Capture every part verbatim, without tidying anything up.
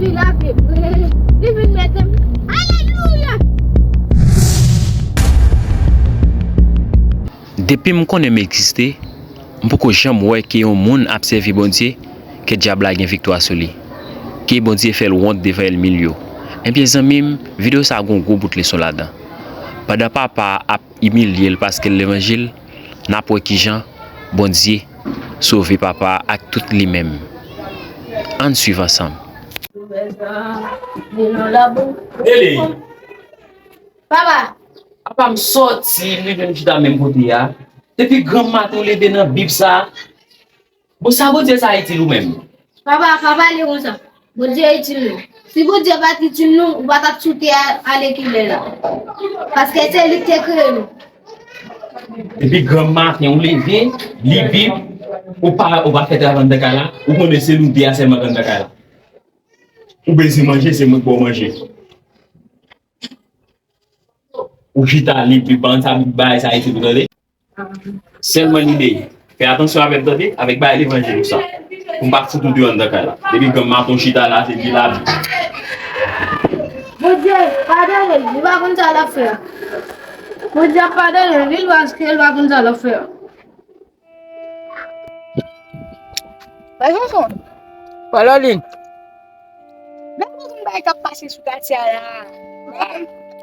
Li lave mwen, li vin mete m. Alelouya! Depi m konnen m egziste, m poko janm wè ke yon moun ap sèvi Bondye, ke dyab la gen viktwa sou li. Ke Bondye fè l wont devan ènmi l yo. Ebyen, zanmi m, videyo sa a gon gwo bout leson ladan. Pandan papa a ap imilye l paske l levanjil, n ap wè kijan Bondye sove papa a ak tout li menm. Ann swiv ansanm. Lele! Papa! Apa m sòti, m rive m chita menm kote a. Depi granm maten w leve nan Bib sa a. Bon, sa Bondye sa itil ou menm? Papa, pa pale konsa. Bondye itil nou. Si Bondye pa t itil nou, ou pa t ap sou tè a alèkilè la. Paske se li ki te kreye nou. Depi granm maten ou leve, li Bib, ou pa, ou pa fè travay anndan kay la, ou konnen se nou de a sèlman anndan kay la. Ou bezwen manje, se mwen k ba w manje. Ou chita li Bib, bann sa Bib bay sa itil ou tande. Sèlman li deye. Fè atansyon avè m tande, avèk bagay levanjil ou sa. Pou m pa fout ou deyò anndan kay la. Depi granm maten w chita la, se di lavi. Bondye, padone l, li pa konn sa l ap fè a. Bondye ap padone l, wi, paske l pa konn sa l ap fè a. Bay Sonson. Palòlin. Gade tout bagay k ap pase sou katye a la.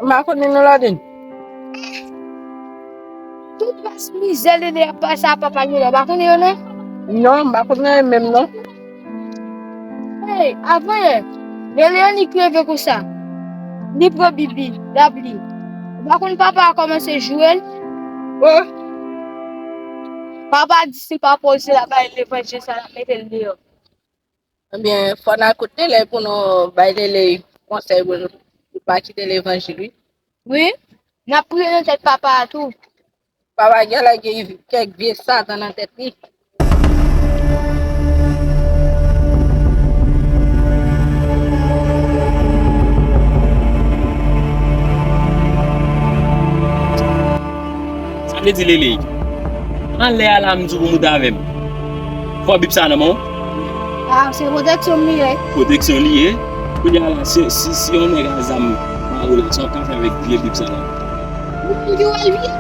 M pa konnen non, Lòdin. Tout ras mizè Lele ap pase a papa Lele, w pa konnen yo non? Non, m pa konnen yo menm non. Hey, avan yè, Lele annik leve konsa. Li pran Bib li, l ap li. Ou pa konn papa a kòmanse joure l? Oh. Papa di si l pa poze l a bay levanjil sa, l ap mete l deyò. Ebyen, fò n al kot Lele pou nou bay Lele konsèy pou l pa kite levanjil, wi. Wi, n ap priye nan tèt papa a tou. Papa gen lè gen kèk vye satan nan tèt li. Sa vle di, Lele, anlè a la, m di w pou moute avè m. Fò Bib sa nan men w. A, se pwoteksyon m li ye. Pwoteksyon li ye. Kounye a la, si, si, si yon nèg a zam ba ou la, sa w ka fè avèk vye Bib sa la? Ou konn ki wè l vye?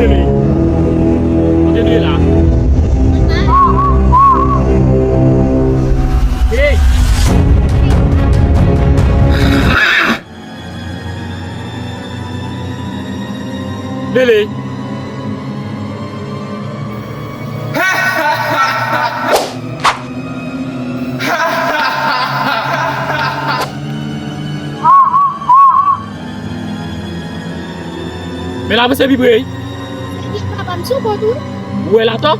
Lele. Kote nou ye la? Hey! Lele. Men l avanse pi pre. Papa m sou kont ou. Ou wè l atò?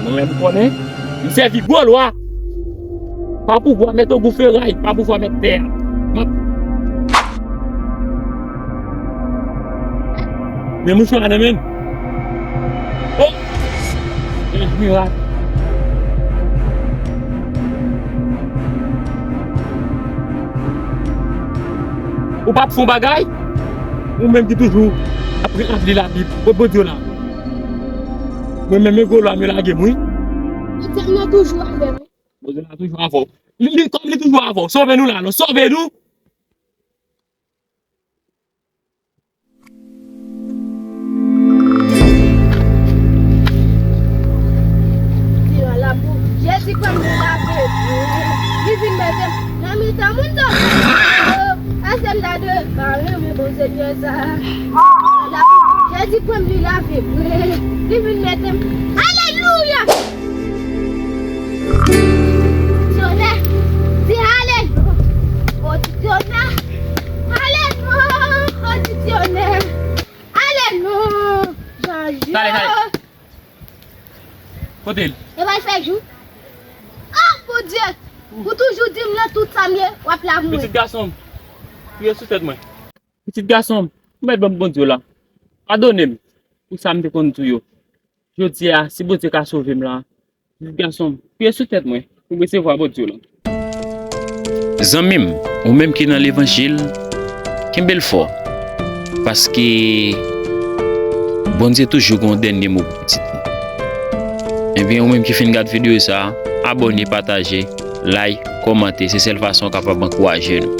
Mwen menm konnen, m sèvi gwo lwa. Pa pouvwa mèt ogou feray, pa pouvwa mèt tè a. M ap Men mouchwa nan men m. Oh! Mirak. Ou p ap fè yon bagay? Ou menm ki toujou ap, ap li Labib. Kot Bondye w la? Mwen menm, men gwo lwa m yo lage m, wi. Bondye m nan toujou avè m. Bondye w la toujou avè w. Li, li, kòm li toujou avè w, sove nou la, non, sove nou! Jezi pran m, li lave m, li vin mete m nan mitan moun sa. Pastè m ta dwe pa renmen bon Senyè sa. Jezi pran m, li lave m, li vin mete m. Alelouya! Tonè, di alelouya. O di Tonè, alelouya. O di Tonè, alelouya. Talè, talè. Kote l? E bay fè jou. Oh, Bondye! Ou toujou di m nan tout sa m ye, w ap lav mwen. Pitit gason m, priye sou tèt mwen. Pitit gason m, ou mèt ban m Bondye w la. Padone m pou sa m te konn di w yo. Jodi a, si Bondye ka sove m la, pitit gason m, priye sou tèt mwen pou m resevwa Bondye w la. Zanmi m, ou menm ki nan levanjil, kenbe l fò. Paske Bondye toujou gen yon dènye mo pou pitit li. Ebyen, ou menm ki fin gad videyo sa a, abòne, pataje, like, kòmante. Se sèl fason w kapab ankouraje nou.